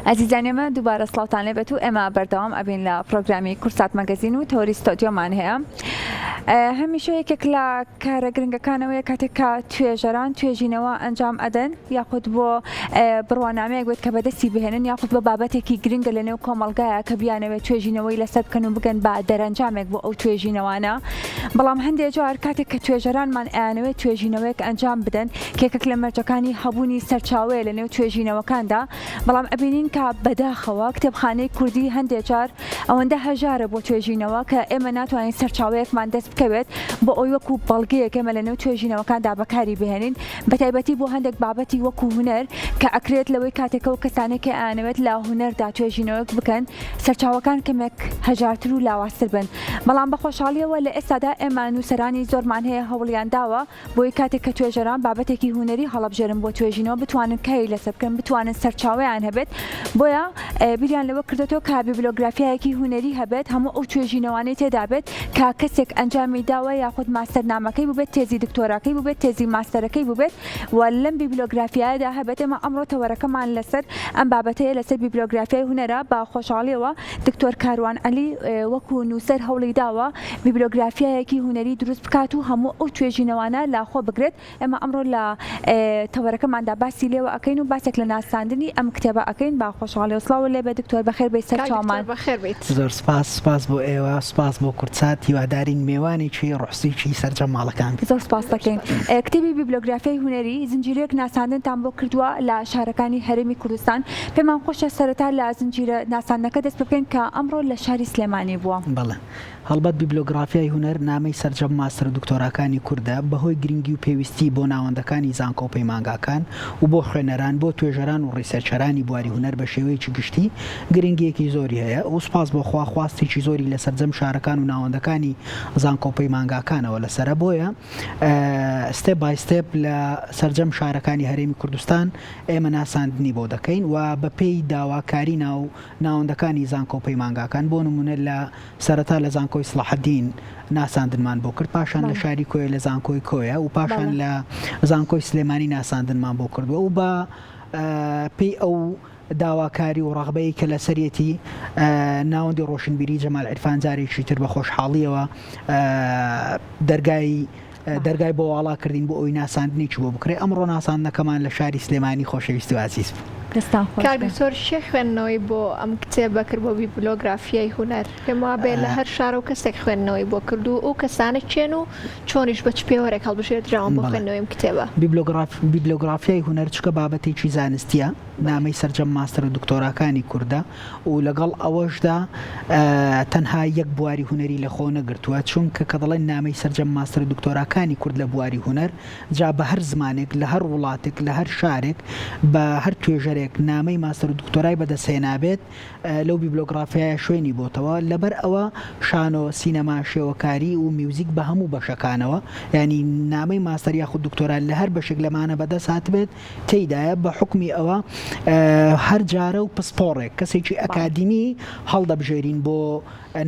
ئازیزان ئێمە دووبارە سڵاوتان لێبێت و ئێمە بەردەوام ئەبین لە پرۆگرامی کورسات مەگەزین و تەوەری ستۆدیۆمان هەیە هەمیشە یەکێک لە کارە گرنگەکانەوەیە کاتێک کە توێژەران توێژینەوە ئەنجام ئەدەن یاخود بۆ بڕوانامەیەک بێت کە بەدەستی بهێنن یاخود بۆ بابەتێکی گرنگە لە نێو کۆمەڵگایە کە بیانەوێت توێژینەوەی لەسەر بکەن و بگەن بە دەرەنجامێک بۆ ئەو توێژینەوانە بەڵام هەندێک جار کاتێک کە توێژەرانمان ئەیانەوێت توێژینەوەیەک ئەنجام بدەن کە یەکێک لە مەرجەکانی هەبوونی سەرچاوەیە لە نێو توێژینەوەکاندا بەڵام ئەبینین کە بەداخەوە کتێبخانەی کوردی هەندێک جار ئەوەندە هەژارە بۆ توێژینەوە کە ئێمە ناتوانین سەرچاوەیەکمان دەست بکەوێت بۆ ئەوی وەکو بەڵگەیەک ئێمە لە نێو توێژینەوەکاندا بەکاری بهێنین بەتایبەتی بۆ هەندێک بابەتی وەکو هونەر کە ئەکرێت لەوەی کاتێکەوە کەسانێک کە ئەیانەوێت لە هونەردا توێژینەوەک بکەن سەرچاوەکان کەمێک هەژارتر و لاوازتر بن بەڵام بە خۆشحاڵیەوە لە ئێستادا ئێمە نووسەرانی زۆرمان هەیە هەوڵیان داوە بۆی کاتێک کە توێژەران بابەتێکی هونەری هەڵەبژێرن بۆ توێژینەوە بتوانن کاری لەسەر بکەن بتوانن سەرچاوەیان هەبێت بۆیە بیریان لەوە کردێتەوە کە بیبلۆگرافیایەکی هونەری هەبێت هەموو ئەو توێژینەوانەی تێدا بێت کە کەسێک ئەنجامی داوە یاخود ماستەرنامەکەی بووبێت تێزی دکتۆراکەی بووبێت تێزی ماستەرەکەی بووبێت و لەم بیبلۆگرافیایەدا هەبێت ئێمە ئەمڕۆ تەوەرەکەمان لەسەر ئەم بابەتەیە لەسەر بیبلۆگرافیای هونەرە بە خۆشحاڵیەوە دکتۆر کاروان عەلی وەکو نووسەر هەوڵی داوە بیبلۆگرافیایەکی هونەری دروست بکات و هەموو ئەو توێژینەوانە لەخۆ بگرێت، ئێمە ئەمڕۆ لە تەوەرەکەماندا باسی لێوە ئەکەین و باسێک لە ناساندنی ئەم کتێبە ئەکەین بە خۆشحاڵیەوە سڵاوت لێبێ دکتۆر بەخێر بێی سەر کاک چاومان. دکتۆر بەخێر بێیت. زۆر سپاس سپاس بۆ ئێوە سپاس بۆ کوردسات هیوادارین مێوانێکی ڕۆحسیکی سەرجەم ماڵەکان بیت. زۆر سپاست دەکەین. کتێبی بیبلۆگرافیای هونەری زنجیرەیەک ناساندنتان بۆ کردووە لە شارەکانی هەرێمی کوردستان پێمان خۆشە سەرەتا لە زنجیرە ناساندنەکە دەست پێ بکەین کە ئەمڕۆ لە شاری سلێمانی بووە. بەڵێ. هەڵبەت بیبلۆگرافیای هونەر نامەی سەرجەم ماستەر و دکتۆراکانی کوردە، بەهۆی گرنگی و پێویستی بۆ ناوەندەکانی زانکۆ و پەیمانگاکان و بۆ خوێنەران، بۆ توێژەران و researcher انی بواری هونەر بە شێوەیەکی گشتی گرنگییەکی زۆری هەیە و سوپاس بۆ خوا خواستێکی زۆری لە سەرجەم شارەکان و ناوەندەکانی زانکۆ و پەیمانگاکانەوە لەسەرە بۆیە step by step لە سەرجەم شارەکانی هەرێمی کوردستان ئێمە ناساندنی بۆ دەکەین و بەپێی داواکاری ناو ناوەندەکانی زانکۆ و پەیمانگاکان بۆ نمونە لە سەرەتا لە زانکۆی سڵاحەدین ناساندنمان بۆ کرد پاشان لە شاری کۆیە لە زانکۆی کۆیە و پاشان لە زانکۆی سلێمانی ناساندنمان بۆ کردووە و بە پێی ئەو داواکاری و ڕەغبەی کە لەسەرێتی ناوەندی ڕۆشنبیری جەمال عیرفان جارێکی تر بە خۆشحاڵیەوە دەرگای دەرگای بۆ واڵا کردین بۆ ئەوی ناساندنێکی بۆ بکرێ ئەمڕۆ ناساندنەکەمان لە شاری سلێمانی خۆشەویست و ئازیز بوو. دەستان خۆش کاک بێ. دکتۆر کێ خوێندنەوەی بۆ ئەم کتێبە کرد بۆ بیبلۆگرافیای هونەر؟ پێم وابێ لە هەر شارە و کەسێک خوێندنەوەی بۆ کرد و ئەو کەسانە کێن و چۆنیش بە چ پێوەرێک هەڵبژێردراون بۆ بەڵێ. خوێندنەوەی ئەم کتێبە؟ بیبلۆگرافیای هونەر چونکە بابەتێکی زانستییە، نامەی سەرجەم ماستەر و دکتۆراکانی کوردە و لەگەڵ ئەوەشدا تەنها یەک بواری هونەری لەخۆ نەگرتووە، چونکە کە دەڵێن نامەی سەرجەم ماستەر و دکتۆراکانی کورد لە بواری هونەر، جا بە هەر زمانێک، لە هەر وڵاتێک، لە هەر شارێک، بە هەر توێژەرێک نامەی ماستەر و دکتۆرای بەدەست هێنابێت، لەو بیبلۆگرافیایە شوێنی بۆتەوە، لەبەر ئەوە شانۆ، سینەما، شێوەکاری و میوزیک بە هەموو بەشەکانەوە، یانی نامەی ماستەر یاخود دکتۆرا لە هەر بەشێک لەمانە بەدەست هاتبێت، تێیدایە، بە حوکمی ئەوە هەر جارە و پسپۆڕێک، کەسێکی ئەکادیمی هەڵدەبژێرین بۆ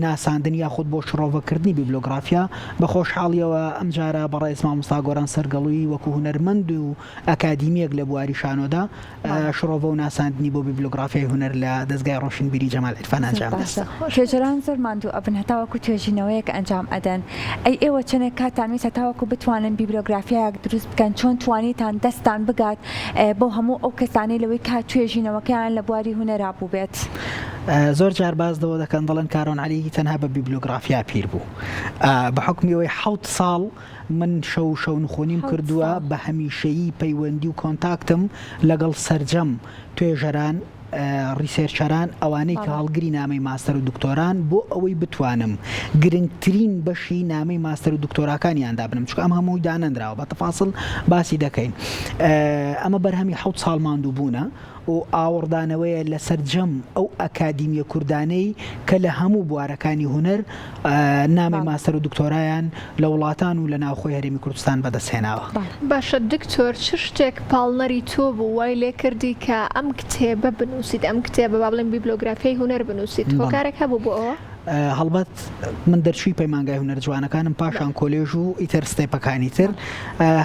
ناساندن یاخود بۆ شڕۆڤەکردنی بیبلۆگرافیا، بە خۆشحاڵییەوە ئەمجارە بەڕێز مامۆستا گۆران سەرگەڵوویی وەکو هونەرمەند و ئەکادیمییەک لە بواری شانۆدا شڕۆڤە و ناساندنی بۆ بیبلۆگرافیای هونەر لە دەزگای ڕۆشنبیری جەمال عیرفان زۆر ئەنجام دا. باشە توێژەران زۆر ماندوو ئەبن هەتاوەکو توێژینەوەیەک ئەنجام ئەدەن ئەی ئێوە چەنێک کاتتان ویست هەتاوەکو بتوانن بیبلۆگرافیایەک دروست بکەن چۆن توانیتان دەستتان بگات بۆ هەموو ئەو کەسانەی لەوەی کە توێژینەوەکەیان لە بواری هونەرا بووبێت؟ زۆر جار باس لەوە دەکەن دەڵێن کاروان عەلی تەنها بە بیبلۆگرافیا پیر بوو بە حوکمی ئەوەی حەوت ساڵ من شەو و شەونخونیم کردووە بە هەمیشەیی پەیوەندی و contact م لەگەڵ سەرجەم توێژەران، researcher ان، ئەوانەی کە هەڵگری نامەی ماستەر و دکتۆران بۆ ئەوەی بتوانم گرنگترین بەشی نامەی ماستەر و دکتۆراکانیان دابنم چونکە ئەم هەمووی دانەنراوە بە تەفاسڵ باسی دەکەین ئەمە بەرهەمی حەوت ساڵ ماندووبوونە و ئاوڕدانەوەیە لە سەرجەم ئەو ئەکادیمیە کوردانەی کە لە هەموو بوارەکانی هونەر نامەی ماستەر و دکتۆرایان لە وڵاتان و لە ناوخۆی هەرێمی کوردستان بەدەست هێناوە. باشە دکتۆر چ شتێک پاڵنەری تۆ بوو وای لێکردی کە ئەم کتێبە بنووسیت، ئەم کتێبە با بڵێین بیبلۆگرافیای هونەر بنووسیت، هۆکارێک هەبوو بۆ ئەوە؟ هەڵبەت من دەرچووی پەیمانگای هونەر جوانەکانم پاشان کۆلێژ و ئیتر step ەکانی تر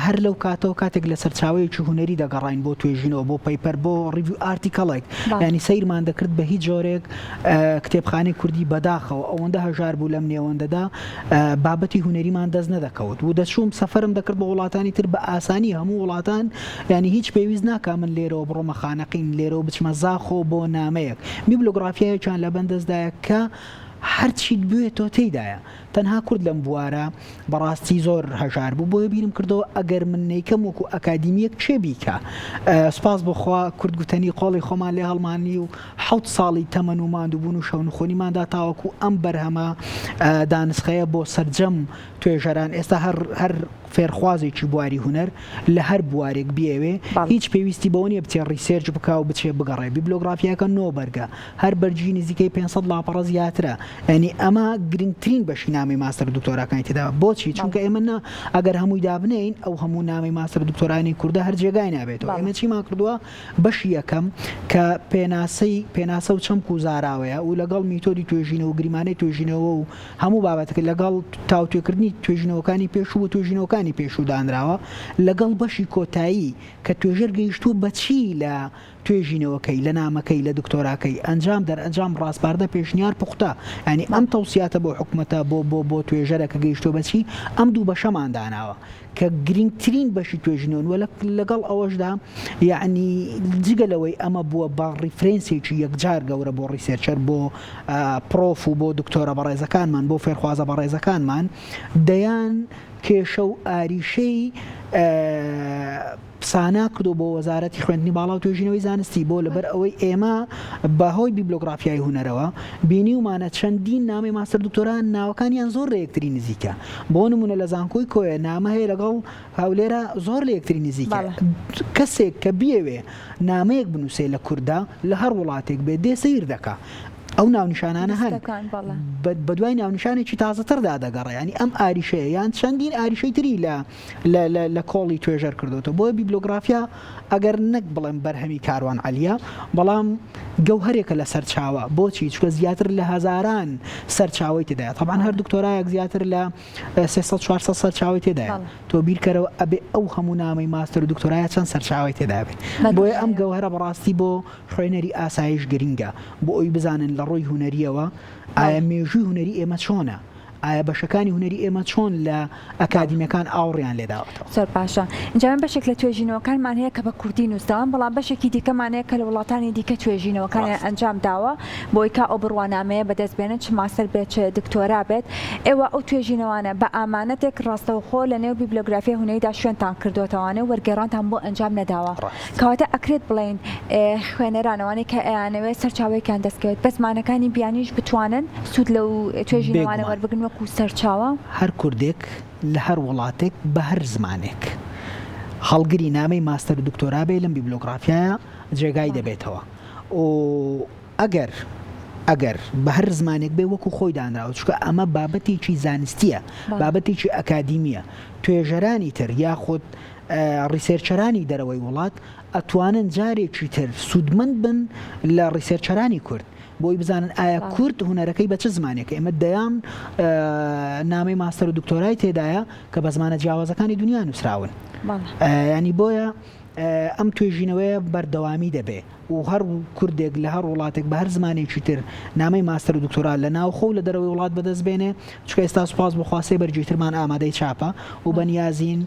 هەر لەو کاتەوە کاتێک لە سەرچاوەیەکی هونەری دەگەڕاین بۆ توێژینەوە بۆ paper بۆ review article ێک ینی سەیرمان دەکرد بە هیچ جۆرێک کتێبخانەی کوردی بەداخەوە ئەوەندە هەژار بوو لەم نێوەندەدا بابەتی هونەریمان دەست نەدەکەوت و دەچووم سەفەرم دەکرد بۆ وڵاتانی تر بە ئاسانی هەموو وڵاتان یانی هیچ پێویست ناکا من لێرەوە بڕۆمە خانەقین لێرەوە بچمە زاخۆ بۆ نامەیەک بیبلۆگرافیایەکیان لە بەن دەستدایە کە هەرچیت بوێ تۆ تێیدایە تەنها کورد لەم بوارە بەڕاستی زۆر هەژار بوو بۆیە بیرم کردەوە ئەگەر من نەیکەم وەکو ئەکادیمیەک کێ بیکا سوپاس بۆ خوا کورد گوتەنی قۆڵی خۆمان لێ هەڵمانی و حەوت ساڵی تەمەن و ماندووبوون و شەونخۆنیمان دا تاوەکو ئەم بەرهەمە دانسخەیە بۆ سەرجەم توێژەران ئێستا هەر هەر فێرخوازێکی بواری هونەر لە هەر بوارێک بیەوێ هیچ پێویستی بەوە نیە بچێ research بکا و بچێ بگەڕێ بیبلۆگرافیاکە نۆ بەرگە هەر بەرگی نزیکەی 500 لاپەڕە زیاترە یانی ئەمە گرنگترین بەشی نامەی ماستەر و دکتۆراکانی تێدا بۆچی چونکە ئێمە نا ئەگەر هەمووی دابنێین ئەو هەموو نامەی ماستەر و دکتۆرانی کوردە هەر جێگای نابێتەوە ئێمە چیمان کردووە بەشی یەکەم کە پێناسەی پێناسە و چەمک و زاراوەیە و لەگەڵ میتۆدی توێژینەوە و گریمانەی توێژینەوە و هەموو بابەتەکە لەگەڵ تاوتوێکردنی توێژینەوەکانی پێشوو و توێژینەوەکانی پێشوو دانراوە لەگەڵ بەشی کۆتایی کە توێژەر گەیشتووە بە چی لە توێژینەوەکەی لە نامەکەی لە دکتۆراکەی ئەنجام دەرئەنجام ڕاسپاردە پێشنیار پوختە یانی ئەم تەوسیاتە بۆ حکومەتە بۆ بۆ بۆ توێژەرە کە گەیشتووە بە چی ئەم دوو بەشەمان داناوە کە گرنگترین بەشی توێژینەوەن و لەگەڵ ئەوەشدا یەعنی جگە لەوەی ئەمە بووە بە reference ێکی یەکجار گەورە بۆ researcher بۆ prof و بۆ دکتۆرە بەڕێزەکانمان بۆ فێرخوازە بەڕێزەکانمان دەیان کێشە و ئاریشەی سانا کردو بۆ وەزارەتی خوێندنی باڵا و توێژینەوەی زانستی بۆ لەبەر ئەوەی ئێمە بەهۆی بیبلۆگرافیای هونەرەوە بینیومانە چەندین نامەی ماستەر دکتۆرا ناوەکانیان زۆر لە یەکتری نزیکە بۆ نمونە لە زانکۆی کۆیە نامە هەیە لەگەڵ هەولێرە زۆر لە یەکتری نزیکە کەسێک کە بیەوێ نامەیەک بنووسێ لە کووردا لە هەر وڵاتێک بێ دێ سیر دەکا ئەو ناونیشانانە هەن بەدوای ناونیشانێکی تازەتردا دەگەڕێ ینی ئەم ئاریشەیە یان چەندین ئاریشەی تری لە لە کۆڵی توێژەر کردۆتەوە بۆیە بیبلۆگرافیا ئەگەر نەک بڵێم بەرهەمی کاروان عەلیە بەڵام گەوهەرێکە لە سەرچاوە بۆچی چونکە زیاتر لە هەزاران سەرچاوەی تێدایە تەبعەن هەر دکتۆرایەک زیاتر لە 300 400 سەرچاوەی تێدایە تۆ بیرکەرەوە ئەبێ ئەو هەموو نامەی ماستەر و دکتۆرایە چەند سەرچاوەی تێدا بێت بۆیە ئەم گەوهەرە بەڕاستی بۆ خوێنەری ئاسایش گرنگە بۆ ئەوی بزانن لە ڕووی هونەریەوە ئایا مێژووی هونەری ئێمە چۆنە ئایا بەشەکانی هونەری ئێمە چۆن لە ئەکادیمیەکان ئاوڕیان لێ داوەتەوە؟ زۆر باشە. ئینجا ئێمە بەشێک لە توێژینەوەکانمان هەیە کە بە کوردی نووسراون، بەڵام بەشێکی دیکەمان هەیە کە لە وڵاتانی دیکە توێژینەوەکانیان ڕاستە. ئەنجام داوە بۆی کا ئەو بڕوانامەیە بەدەست بێنن چ ماستەر بێت چ دکتۆرا بێت. ئێوە ئەو توێژینەوانە بە ئامانەتێک ڕاستەوخۆ لە نێو بیبلۆگرافیای هونەریدا شوێنتان کردۆتەوانێ و وەرگێڕانتان بۆ ئەنجام نەداوە. ڕاستە. کەواتە ئەکرێت بڵێین خوێنەران ئەوانەی کە ئەیانەوێت سەرچاوەیەکیان دەست کەوێت بە زمانەکانی بیانیش بتوانن سوود لەو توێژینەوانە بێگومان. وەربگرن وەکو سەرچاوە؟ هەر کوردێک لە هەر وڵاتێک بە هەر زمانێک هەڵگری نامەی ماستەر و دکتۆرا بێ لەم بیبلۆگرافیایە جێگای دەبێتەوە و ئەگەر ئەگەر بە هەر زمانێک بێ وەکو خۆی دانراوە چونکە ئەمە بابەتێکی زانستییە بابەتێکی ئەکادیمییە توێژەرانی تر یاخود researcher انی دەرەوەی وڵات ئەتوانن جارێکی تر سوودمەند بن لە researcher انی کورد بۆی بزانن ئایا کورد هونەرەکەی بە چ زمانێکە ئێمە دەیان نامەی ماستەر و دکتۆرای تێدایە کە بە زمانە جیاوازەکانی دنیا نووسراون ینی بۆیە ئەم توێژینەوەیە بەردەوامی دەبێ و هەر کوردێک لە هەر وڵاتێک بە هەر زمانێکی تر نامەی ماستەر و دکتۆرا لە ناوخۆ و لە دەرەوەی وڵات بەدەست بێنێ، چونکە ئێستا سوپاس بۆ خوا سێ بەرگی ترمان ئامادەی چاپە و بە نیازین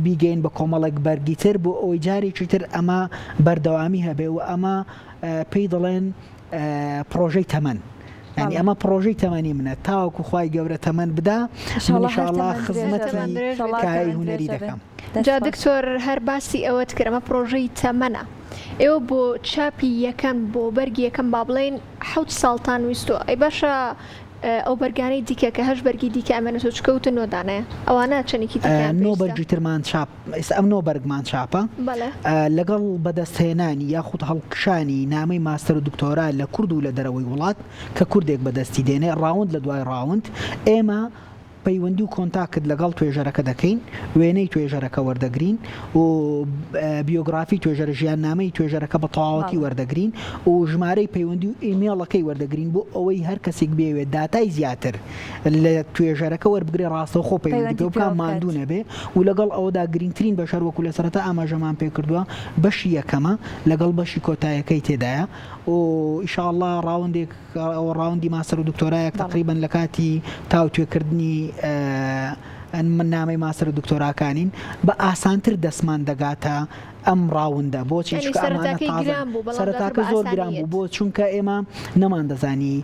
بیگەین بە کۆمەڵێک بەرگی تر بۆ ئەوەی جارێکی تر ئەمە بەردەوامی هەبێ و ئەمە پێی دەڵێن پڕۆژەی تەمەن. یانی ئەمە پڕۆژەی تەمەنی منە تاوەکو خوای گەورە تەمەن بدا من ان شاء الله ئینشاڵڵا خزمەتی کایەی هونەری دەکەم. جا دکتۆر هەر باسی ئەوەت کرد ئەمە پڕۆژەی تەمەنە ئێوە بۆ چاپی یەکەم بۆ بەرگی یەکەم با بڵێین حەوت ساڵتان ویستوە ئەی باشە ئەو بەرگانەی دیکە کە هەشت بەرگی دیکە ئەمێنێتەوە چونکە وتت نۆ دانەیە ئەوانە چەندێکی دیکەیان نۆ پێویستە؟ بەرگی ترمان چاپ ئێستا ئەم نۆ بەرگمان چاپە بەڵێ. لەگەڵ بەدەستهێنانی یاخود هەڵکشانی نامەی ماستەر و دکتۆرا لە کورد و لە دەرەوەی وڵات کە کوردێک بەدەستی دێنێ round لە دوای round ئێمە. پەیوەندی و کۆنتاکت لەگەڵ توێژەرەکە دەکەین، وێنەی توێژەرەکە وەردەگرین و بیۆگرافی توێژەرە ژیاننامەی توێژەرەکە بە تەواوەتی وەردەگرین و ژمارەی پەیوەندی و ئیمێڵەکەی وەردەگرین بۆ ئەوەی هەر کەسێک بێوێت داتای زیاتر لە توێژەرەکە وەربگرێ ڕاستەوخۆ پەیوەندی پێ بکا ماندوو نەبێ و لەگەڵ ئەوەدا گرنگترین بەش هەر وەکو لە سەرەتا ئاماژەمان پێ کردووە بەشی یەکەمە لەگەڵ بەشی کۆتایەکەی تێدایە و ئیشاڵڵا ڕاوندێک ئەوە ڕاوندی ماستەر و دکتۆرایەک تەقریبەن لە کاتی تاوتوێکردنی نامەی ماستەر و دکتۆراکانین بە ئاسانتر دەستمان دەگاتە ئەم ڕاوندە بۆچی یانی چونکە ئەمانە سەرەتاکەی تازەن گران بوو بەڵام دواتر سەرەتاکە بە زۆر ئاسانی گران بوو یەت. بۆ چونکە ئێمە نەماندەزانی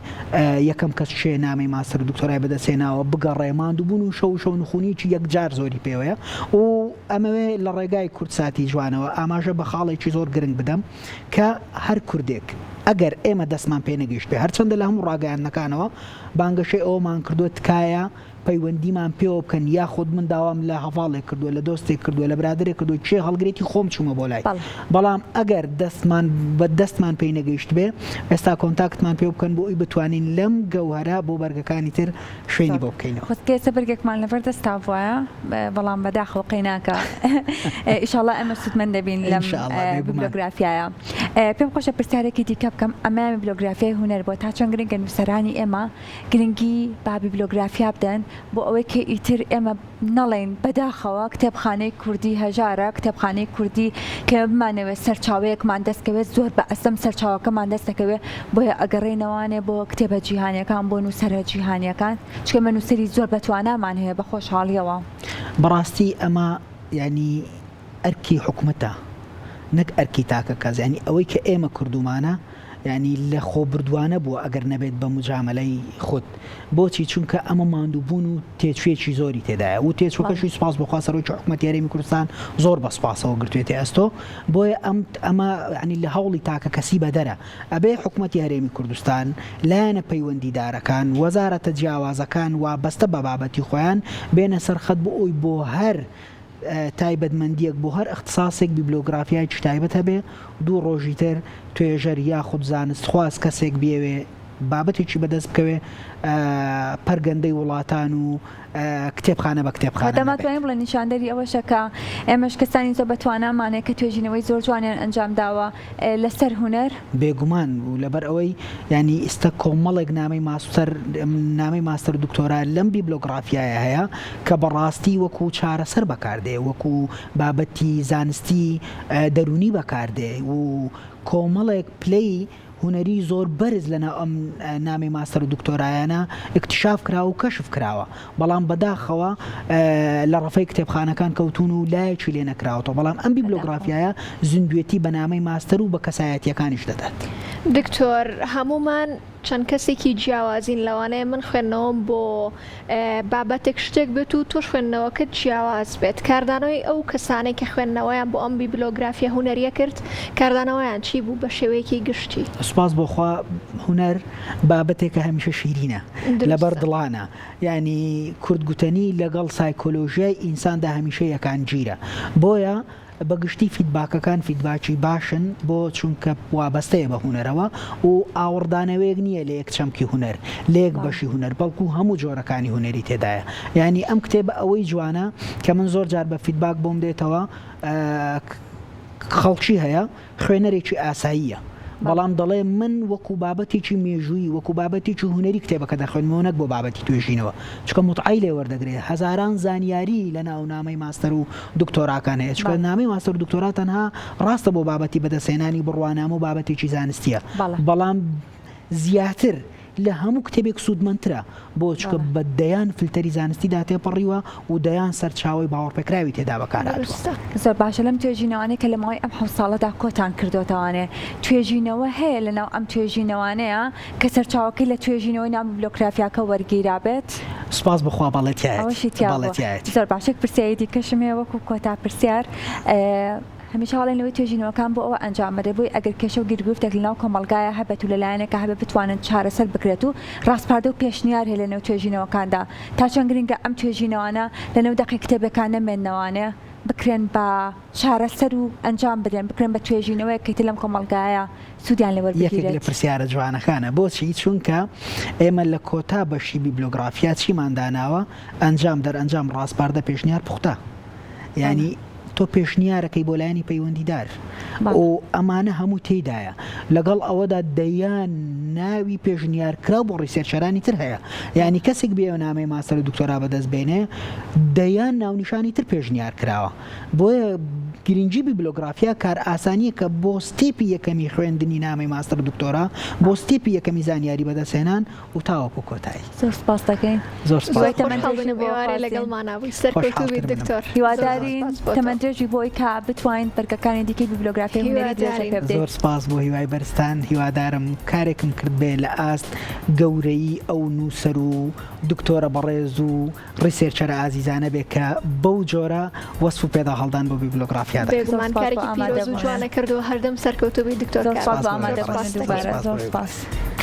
یەکەم کەس کێ نامەی ماستەر و دکتۆرای بەدەستهێناوە بگەڕێ ماندووبوون و شەو و شەونخونیی یەکجار زۆری پێوەیە و ئەمەوێ لە ڕێگای کوردساتی جوانەوە ئاماژە بە خاڵێکی زۆر گرنگ بدەم کە هەر کوردێک ئەگەر ئێمە دەستمان پێ نەگەیشتبێ هەرچەندە لە هەموو ڕاگەیاندنەکانەوە بانگەشەی ئەوەمان کردووە تکایە پەیوەندیمان پێوە بکەن یاخود من داوام لە هەڤاڵێک کردووە لە دۆستێک کردووە لە برادەرێک کردووە کێ هەڵگرێتی خۆم چوومە بۆ لای بەڵام ئەگەر دەستمان بە دەستمان پێی نەگەیشتبێ ئێستا کۆنتاکتمان پێ بکەن بۆ ئەوی بتوانین لەم گەوهەرە بۆ بەرگەکانی تر شوێنی بۆ بکەینەوە. خۆزگە ئێستا بەرگێکمان لەبەر دەستا بوایە بەڵام بەداخەوە قەیناکە ئیشاڵا ئێمە سوودمەند دەبین لەم بیبلۆگرافیایە. پێم خۆشە پرسیارێکی دیکە بکەم ئەمە بیبلۆگرافیای هونەر بۆ تا چەند گرنگە نووسەرانی ئێمە گرنگی بە بیبلۆگرافیا بدەن بۆ ئەوەی کە ئیتر ئێمە نەڵێین بەداخەوە کتێبخانەی کوردی هەژارە، کتێبخانەی کوردی کە ئێمە بمانەوێت سەرچاوەیەکمان دەست کەوێت زۆر بە ئەستەم سەرچاوەکەمان دەست دەکەوێت، بۆیە ئەگەڕێینەوانێ بۆ کتێبە جیهانیەکان، بۆ نووسەرە جیهانیەکان، چونکە ئێمە نووسەری زۆر بەتوانامان هەیە بە خۆشحاڵیەوە. بەڕاستی ئەمە یانی ئەرکی حکومەتە نەک ئەرکی تاکە کەس یانی ئەوەی کە ئێمە کردومانە یانی لە خۆبردوانە بووە ئەگەر نەبێت بە مجامەلەی خود بۆچی چونکە ئەمە ماندووبوون و تێچوویەکی زۆری تێدایە و تێچووەکەشی سوپاس بۆ خوا سەرۆکی حکومەتی هەرێمی کوردستان زۆر بە سوپاسەوە گرتوێتی ئەستۆ بۆیە ئەم ئەمە یانی لە هەوڵی تاکە کەسی بەدەرە ئەبێ حکومەتی هەرێمی کوردستان لایەنە پەیوەندیدارەکان وەزارەتە جیاوازەکان وابەستە بە بابەتی خۆیان بێنە سەر خەت بۆ ئەوی بۆ هەر تایبەتمەندییەک بۆ هەر ئیختساسێک بیبلۆگرافیایەکی تایبەت هەبێ، دوو ڕۆژی تر توێژەر یاخود زانستخواز کەسێک بیەوێ بابەتێکی بەدەست بکەوێ پەرگەندەی وڵاتان و کتێبخانە بە کتێبخانە واتە نەبێت. ماتوانین بڵێین نیشاندەری ئەوەشە کە ئێمەش کەسانی زۆر بەتوانامان هەیە کە توێژینەوەی زۆر جوانیان ئەنجام داوە لەسەر هونەر. بێگومان و لەبەر ئەوەی یانی ئیستا کۆمەڵێک نامەی ماستەر نامەی ماستەر و دکتۆرا لەم بیبلۆگرافیایە هەیە کە بەڕاستی وەکو چارەسەر بەکاردێ وەکو بابەتی زانستی دەروونی بەکاردێ و کۆمەڵێک پلەی هونەری زۆر بەرز لەناو ئەم نامەی ماستەر و دکتۆرایانە ئیکتشاف کراوە و کەشف کراوە بەڵام بەداخەوە لە ڕەفەی کتێبخانەکان کەوتوون و لایەکی لێ نەکراوەتەوە، بەڵام ئەم بیبلۆگرافیایە زیندوێتی بە نامەی ماستەر و بە کەسایەتییەکانیش دەدات. دکتۆر، هەموومان چەند کەسێکی جیاوازین، لەوانەیە من خوێندنەوەم بۆ بابەتێک شتێک بێت و تۆش خوێندنەوەکەت جیاواز بێت، کاردانەوەی ئەو کەسانەی کە خوێندنەوەیان بۆ ئەم بیبلۆگرافییە هونەرییە کرد، کاردانەوەیان چی بوو بە شێوەیەکی گشتی؟ سوپاس بۆ خوا هونەر بابەتێکە هەمیشە شیرینە، لەبەر دڵانە، یانی کورد گوتەنی لەگەڵ سایکۆلۆژیای ئینساندا هەمیشە یەکانگیرە بۆیە بە گشتی فیدباکەکان فیدباکی باشن بۆ چونکە وابەستەیە بە هونەرەوە و ئاوڕدانەوەیەک نییە لە یەک چەمکی هونەر لە یەک بەشی هونەر بەڵکو هەموو جۆرەکانی هونەری تێدایە یانی ئەم کتێبە ئەوەی جوانە کە من زۆر جار بە feedback بۆم دێتەوە خەڵکی هەیە خوێنەرێکی ئاساییە، بەڵام دەڵێ من وەکو بابەتێکی مێژوویی، وەکو بابەتێکی هونەری کتێبەکە دەخوێنمەوە نەک بۆ بابەتی توێژینەوە، چونکە موتعەی لێ وەردەگرێ، هەزاران زانیاری لە ناو نامەی ماستەر و دکتۆراکان هەیە، چونکە نامەی ماستەر و دکتۆرا تەنها ڕاستە بۆ بابەتی بەدەستهێنانی بڕوانامە و بابەتێکی زانستییە، بەڵام زیاتر لە هەموو کتێبێک سوودمەندترە، بۆ؟ چونکە بە دەیان فلتەری زانستیدا تێپەڕیوە و دەیان سەرچاوەی باوەڕپێکراوی تێدا بەکارهاتووە. زۆر باشە لەم توێژینەوانەی کە لە ماوەی ئەم حەوت ساڵەدا کۆتان کردۆتەوانێ توێژینەوە هەیە لە ناو ئەم توێژینەوانەیە کە سەرچاوەکەی لە توێژینەوەی ناو بیبلۆگرافیاکە وەرگیرابێت؟ سوپاس بۆ خوا بەڵێ تیایەتی. ئەوەشی تیا بەڵێ بووە. تیایەتی. زۆر باشە یەک پرسیاری دیکەشم هەیە وەکوو کۆتا پرسیار هەمیشە ئەڵێن لەوەی توێژینەوەکان بۆ ئەوە ئەنجام بدرێت بۆی ئەگەر کێشە و گیروگرفتێک لەناو کۆمەڵگایا هەبێت و لە لایەنێکا هەبێت بتوانن چارەسەر بکرێت و ڕاسپاردە و پێشنیار هەیە لەنێو توێژینەوەکاندا تا چەند گرنگە ئەم توێژینەوانە لەنێو دەقی کتێبێکا نەمێننەوانێ؟ بکرێن بە چارەسەر و ئەنجام بدرێن، بکرێن بە توێژینەوەیەک کە ئیتر لەم کۆمەڵگایە سوودیان لێ یەکێک لە وەربگیرێت؟ پرسیارە جوانەکانە. بۆچی؟ چونکە ئێمە لە کۆتا بەشی بیبلۆگرافیا چیمان داناوە؟ ئەنجام، دەرئەنجام، ڕاسپاردە، پێشنیار، پوختە. یانی تۆ پێشنیارەکەی بۆ لایەنی پەیوەندیدار و ئەمانە هەموو تێیدایە. لەگەڵ ئەوەدا دەیان ناوی پێشنیارکراو بۆ researcher انی تر هەیە. یانی کەسێک بێ نامەی ماستەر و دکتۆرا بەدەست بێنێ دەیان ناونیشانی تر پێشنیار کراوە. بۆیە گرنگی بیبلۆگرافیا کارئاسانییەکە بۆ step ی یەکەمی خوێندنی نامەی ماستەر و دکتۆرا، بۆ step ی یەکەمی زانیاری بەدەستهێنان و تاوەکو کۆتایی. زۆر سپاست دەکەین. زۆر سپاس. هیوای زۆر تەمەن خۆشحاڵ درێژی بووین بۆ ئێوارێ خوازین. لەگەڵمانا بووی. سەرکەوتوو خۆشحاڵتر بیت منم. دکتۆر. زۆر زۆر هیوادارین سپاس بۆ تۆ. تەمەن درێژی بۆی کە بتوانیت بەرگەکانی دیکەی بیبلۆگرافیای هونەری درێژە هیوادارین. پێ بدەیت. زۆر سپاس بۆ هیوای بەرزتان. هیوادارم کارێکم کردبێ لە ئاست گەورەیی ئەو نووسەر و دکتۆرە بەڕێز و researcher ە ئازیزانە بێ کە بەو جۆرە وەسف و پێداهەڵدان بۆ بیبلۆگرافیا دەکەن. زۆر بێگومان سپاس بۆ کارێکی پیرۆز و ئامادەبوونت. جوانە کردووە هەردەم سەرکەوتوو بی دکتۆر زۆر سپاس کاروان. بۆ سپاس بۆ زۆر ئێوەی ئامادەبوونت سپاس بەڕێز. دووبارە. دەکەین. سپاس بۆ زۆر ئێوەی سپاس. بەڕێز.